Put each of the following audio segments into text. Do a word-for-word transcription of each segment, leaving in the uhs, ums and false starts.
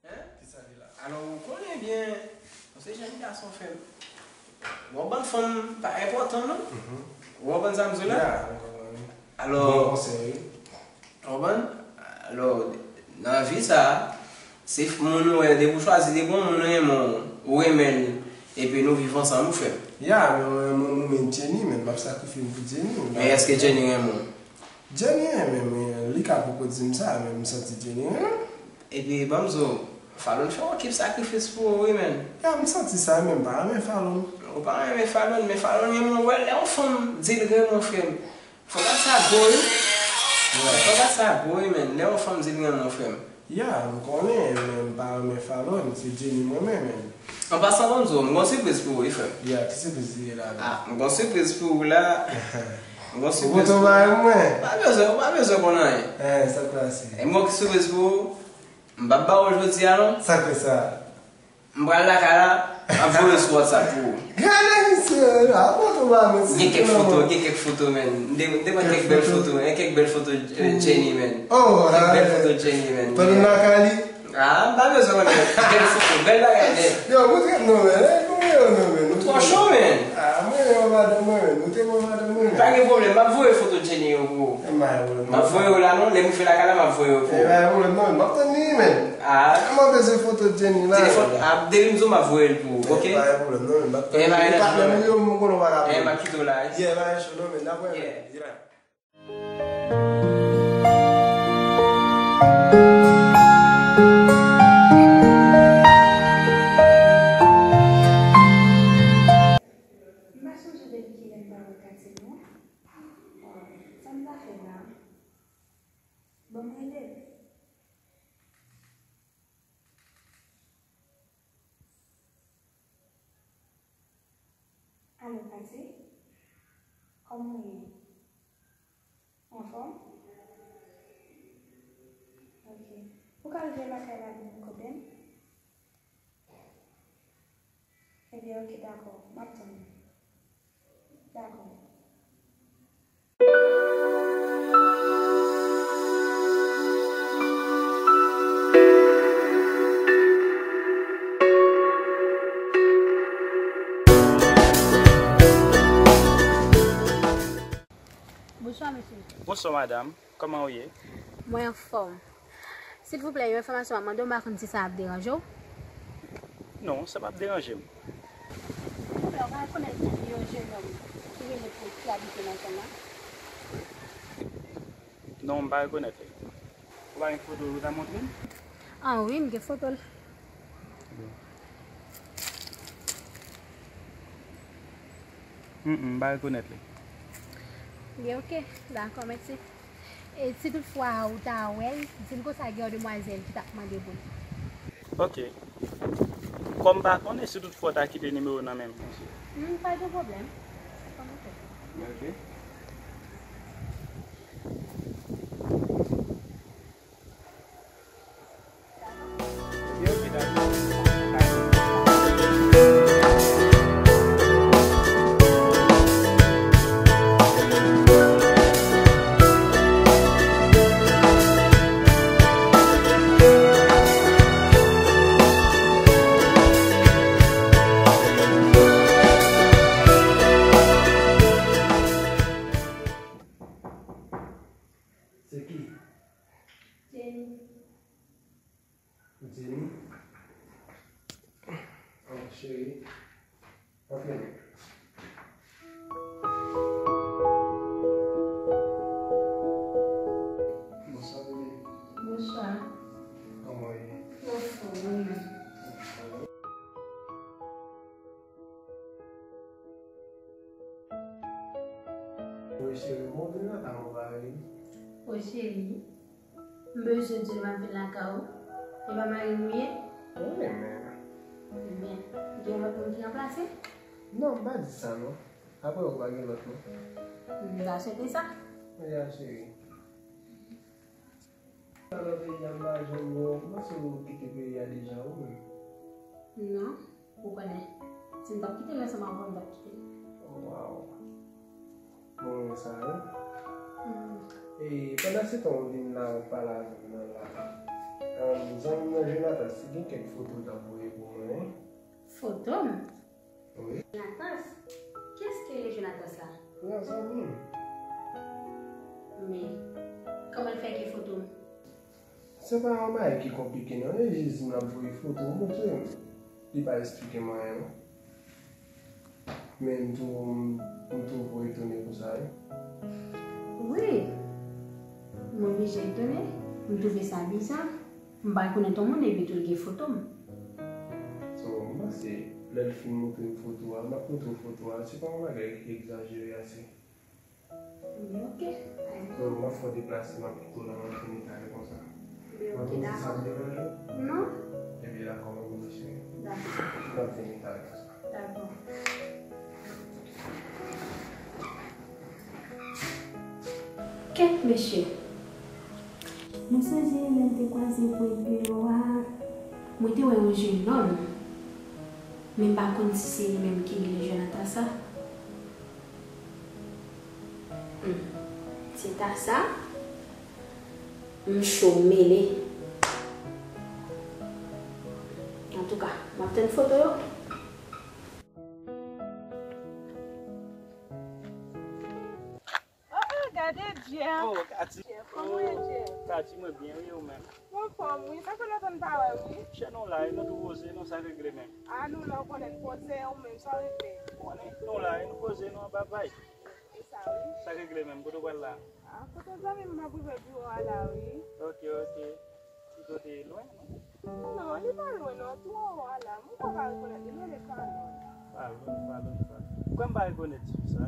Hein? Kisa li la? Alò, ou konnen byen, se jèn gason, frè m. Bon, bann fanm pa enpòtan, non? Mhm. Ou konprann sa m di w la? Ya, m konprann. Alò, bon konsèy, wi. Ou konprann? Alò, nan vi sa, se moun ou wè, depi w chwazi, depi yon moun renmen w, ou renmen l, epi nou viv ansanm, ou frè m. Ya, men mwen, mwen, mwen renmen Jenny, men m ap sakrifye m pou Jenny. Men èske Jenny renmen w? Jenny renmen mwen, li ka poko di m sa, men m santi Jenny renmen m. Epi, ban m di w, Falon fè yon ekip sakrifis pou ou, wi, men. Ya, m santi sa, men m pa renmen Falon. Ou pa renmen Falon, men Falon renmen w, wè, lè yon fanm di l renmen w, frè m. Fò gad sa gwo, wi. Fò gad sa gwo, wi, men. Lè yon fanm di l renmen w, frè m. Ya, m konnen, men m pa renmen Falon, se Jenny mwen renmen, men. An pasan, ban m di w, m gon sipriz pou ou, wi, frè m. Ya, ki sipriz li ye la, menm? Ah, m gon sipriz pou ou la. M gon sipriz pou ou. Ou pote bagay mwen? Pa bezwen, ou pa bezwen konn anyen. Eh, sa k pase? E m gon sipriz pou ou. M p ap ba ou l jodi a, non. Sa k fè sa? M pral lakay la, m ap voye sou WhatsApp pou ou. Gade misye, a foto ba mwen. Gen kèk foto, gen kèk foto, men. M te, m te pran kèk bèl foto, gen kèk bèl foto, eh, Jenny, men. Oh, kèk bèl foto Jenny, men. Pandan m lakay li? Ah, m pa bezwen konnen. Bèl foto, bèl bagay, men. Yo, moutre m non, men. Eh, moutre m non, men. Ou twò cho, men. Ah, mwen, yo, madanm mwen, men. Moutre m, madanm mwen, men. Pa gen pwoblèm, m ap voye foto Jenny yo pou ou. M ap voye yo la, non. Lè m rive lakay la, m ap voye yo pou ou. E, pa gen pwoblèm, non. M ap tann li, men. Ah. Kòman bezwen foto Jenny la? Telefòn, ah, depi m di w m ap voye l pou ou, ok? Pa gen pwoblèm, non, men. M ap tann li. Patnè m yo, m konnen w pa ka pran. M ap kite w la, wi. Yeah, pa gen cho, non, men. N ap wè, men. Yeah. M pa sonje depi kilè m pa wè Katy non. Sa m ta fè la? Ban m rele l. Alo, Katy? Kòman w ye? Ou anfòm? Ok. Ou ka rive lakay la demen kote m? Ebyen, ok, dakò. M ap tann ou. Dakò. Bonswa, mesye. Bonswa, madanm. Kòman w ye? Mwen anfòm. Silvouplè, yon enfòmasyon m ap mande w, m pa konn si sa ap deranje w. Non, sa p ap deranje m. Silvouplè, ou pa rekonèt yon jennonm ki rele Prince ki abite nan zòn nan? Non, m pa rekonèt li. Ou pa gen foto l ou ta montre m? Ah wi, m gen foto l. Mm, m pa rekonèt li. Byen, ok. Dakò, mèsi. E si toutfwa ou ta wè l, di l konsa gen yon demwazèl ki t ap mande pou l. Ok. Kòm m pa konnen, si toutfwa w ta kite nimewo w nan men m. Hmm, pa gen pwoblèm. Kòm ou fè. Ok. Cheri, antre non. Bonswa, bebe. Bonswa. Kòman w ye? Mwen anfòm, ou menm? Wi, cheri, mwen vin lakay ou, wi. Wi, cheri. M bezwen di w m ap vin lakay ou. E pa mari m ou ye? Wi, men. Ebyen, gen lòt moun ki ranplase? Non, m pa di sa, non. Apre ou pa gen lòt, non. M ta swete sa. Ya, cheri. Alò, peyi a, m pa janm wè w. M panse ou kite peyi a deja, ou menm? Non. Ou konnen, si m t ap kite l ansanm avè w, m t ap kite l. Oh, wow. Mwen renmen sa, wi. Mm. E pandan se tan w vin la, w pale avè m nan la. Zanmi m nan Jonathan, si gen kèk foto w t ap voye pou mwen, wi. Foto m? Wi. Jonathan? Kiyès ki rele Jonathan sa? Yon zanmi m. Men, kòman l fè gen foto m? Se pa yon bagay ki konplike non, e jis m ap voye foto, ou montre m. Li pa esplike m anyen non. Men m tou, m, m twò etone pou sa wi. Wi, m oblije etone, m twouve sa biza. M pa rekonèt yon moun epi tou l gen foto m. So, m panse lè l fin montre m foto a, m ap montre w foto a, se pa yon bagay ki egzajere ase. Wi, oke. Bon, m ap fè w deplase, m ap kite w nan machin eta yo konsa. Wi, oke, dakò. M ap di sa ap deranje w? Non. Ebyen, dakò, mwen vini cheri. Dakò. M ap vini eta yo konsa. Dakò. Kèt mesye. Mwen sonje lè m te kwaze pwen deyò a, mwen te wè yon jennonm, men m pa konn si se li menm ki rele Jonathan sa. Hmm. Se ta sa, m cho m mele. Antouka, m ap tann foto yo. Oh, oh, gade Jeff. Oh, Kati. Jeff, kòman w ye, Jeff? Kati, mwen byen, wi, ou menm? Mwen anfòm, wi. Sa fè lontan n pa wè, wi. Chè nou la, e nou tou poze, nou sa regle menm. A, nou la, ou konnen n poze, ou menm, sa w regle? Konnen, nou la, e nou poze, nou anba vay. E sa, wi. Sa regle menm, kote w pral la? A, kote zanmi m, m ap rive biwo a la, wi. Oke, oke. Pito te lwen, non? Non, li pa lwen, non. Twò wo a la. M kwè w pa rekonèt li, men li pa lwen. Falon, falon, falon. Ou kwè m pa rekonèt tip sa?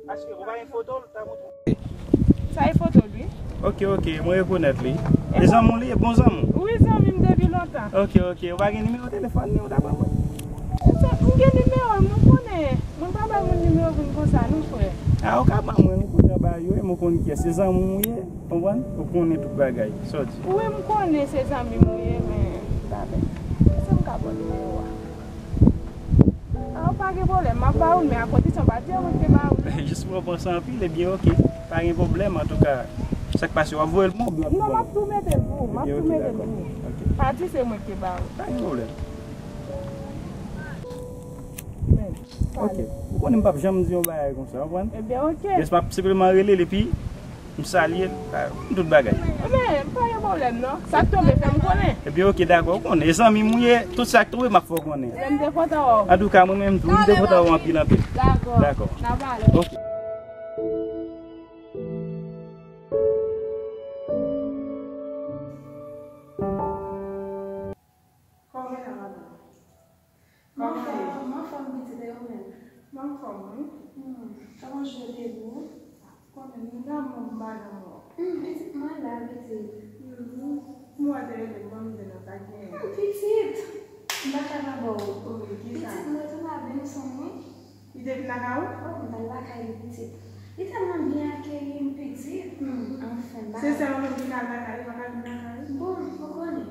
Paske ou pa gen foto l, ta montre w. Sa e foto l, wi. Oke, oke, mwen rekonèt li. E zanmi w li ye, bon zanmi w? Wi, zanmi m depi lontan. Oke, oke, ou pa gen nimewo telefòn li, ou ta ban mwen? M gen nimewo l, mwen konnen. Mwen pa bay moun nimewo moun konsa, non, frè. A, ou ka ban mwen, ou kontan ba yo, e mwen konn kiyès. Se zanmi w ye, konprann? Ou konnen tout bagay. Sa w di? Wi, m konnen se zanmi m ou ye, men m pa pè. Èske m ka pran nimewo a? A, pa gen pwoblèm, m ap ba ou l, men a kondisyon pa di mwen ki te ba ou l. Jis mwen panse anpil, ebyen, oke. Pa gen pwoblèm, antouka, sa k pase, w ap voye l pou mwen oubyen w ap... Non, m ap tou mete l pou ou, m ap tou mete l pou ou. Oke. Pa di se mwen ki te ba ou l. Pa gen pwoblèm. Men, oke. Ou konnen m p ap janm di yon bagay konsa, w konprann? Ebyen, oke. Jis m ap senpleman rele l, epi m salye l, m tout bagay. Men, pa gen pwoblèm, non. Sa k tonbe, fè m konnen. Ebyen, oke, dakò, ou konnen. E zanmi m ou ye, tout sa k tonbe, m ap fè w konnen. Ebyen, m te kontan wè w. Antouka, mwen menm tou, m te kontan wè w anpil, anpil. Dakò. Dakò. N a pale. Oke. Kòman w ye la, madanm? Mwen anfòm, mwen anfòm, pitit, e ou menm? Mwen anfòm, wi. Hmm, kòman jounen te ye pou ou? Konnen, m nan lanmou, m pa nan mò. Hmm, pitit, mwen la, pitit. Hmm, m wè w te rele m, ban m di w non, sa k genyen? Hmm, pitit! M pa ka pa ba w. Wi, kisa? Pitit, mwen tou la, benson, wi. Li te vin lakay ou? Oh, m t al lakay li, pitit. Li tèlman byen akeyi m, pitit. Hmm, anfen, m pa... Se sèl ou menm ki ka al lakay li, pa ka vin lakay ou? Bon, ou konnen.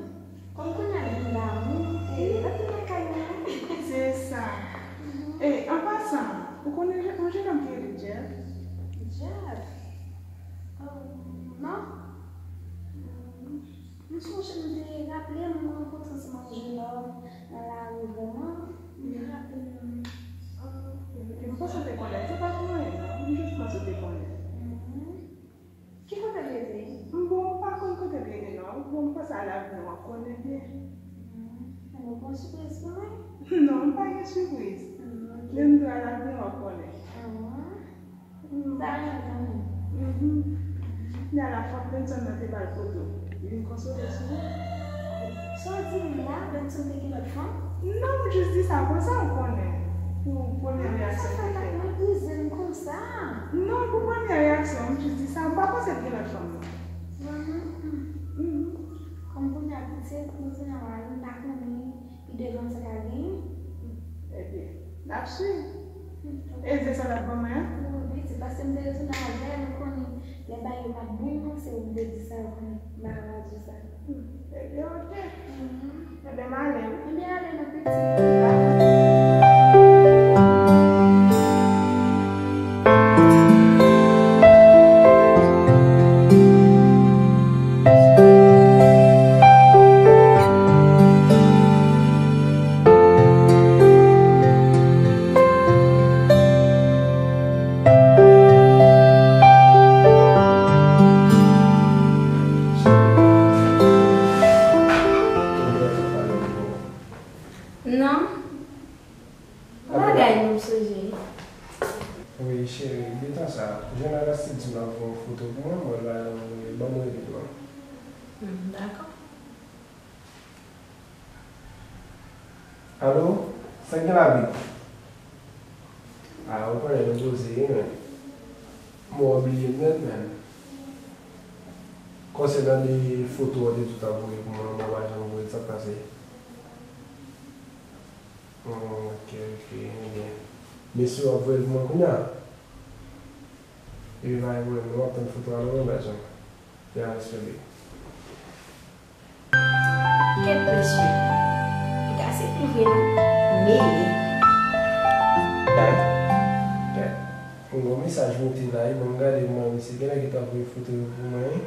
Kòm kounye a l vin damou, e l ap vin lakay mwen. Se sa. Mhm. E, an pasan, ou konnen yon jennonm ki rele Jeff? Jeff? Oh, non. Hmm. M sonje m te raple m rankontre ansanm ak jennonm nan lari vrèman. M te raple m. Ah, ok, ok. M panse w te konnen. Se pa pou anyen, non. M jis panse w te konnen. Mhm. Ki kote l rete? M bon, m pa konn kote l rete, non. Bon, m panse al avyon an. Sipriz. Menm dwa la gen w ap konnen. Sa renmen kanmenm. Mhm. Nala, frè Benson nan te ba l foto. Li vin konsole sou ou. Sa w di m la, Benson te gen lòt fanm? Non, m jis di sa konsa, ou konnen. Pou premye reyaksyon ke l te fè. Sa fè l ap meprize m konsa? Non, pou premye reyaksyon, m jis di sa, m pa panse l gen lòt fanm, non. Mhm. Kòm kounye a pitit, m kounye a m pa konnen. Pi devan sa ka genyen? Ebyen, n ap swiv. E zye sa l ap ban mwen an? Wi, wi, se paske m te retounen avè l, ou konnen, lè bagay yo pa t bon, se ou m te di sa, ou konnen, m pa ka pa di w sa. Ebyen, oke. Ebyen, m ale wi. Ebyen, ale, non, pitit. Non. Bagay nou sonje. Wi, cheri, gen tan sa. Jean Augustin di m ap voye yon foto pou mwen, mwen ba l, ban m rele l non. Hmm, dakò. Alo? Sa k gen la, Big? A, ou konnen nou poze, wi, men. Mwen bliye m nèt, men. Konsènan de foto w te di w t ap voye pou mwen, mwen pa janm voye l, sa k pase? Hmm, ok, ok, ebyen. Men si w ap voye l pou mwen kounye a, ebyen pa gen pwoblèm, non, m ap tann foto a nan men w, baz mwen. Ya, respè, Big. Kèt mesye. Piga se pi vre non. Mele. Kèt. Mwen gon mesaj moute la wi, ban m gade mwen, misye genlè gentan voye foto yo pou mwen wi.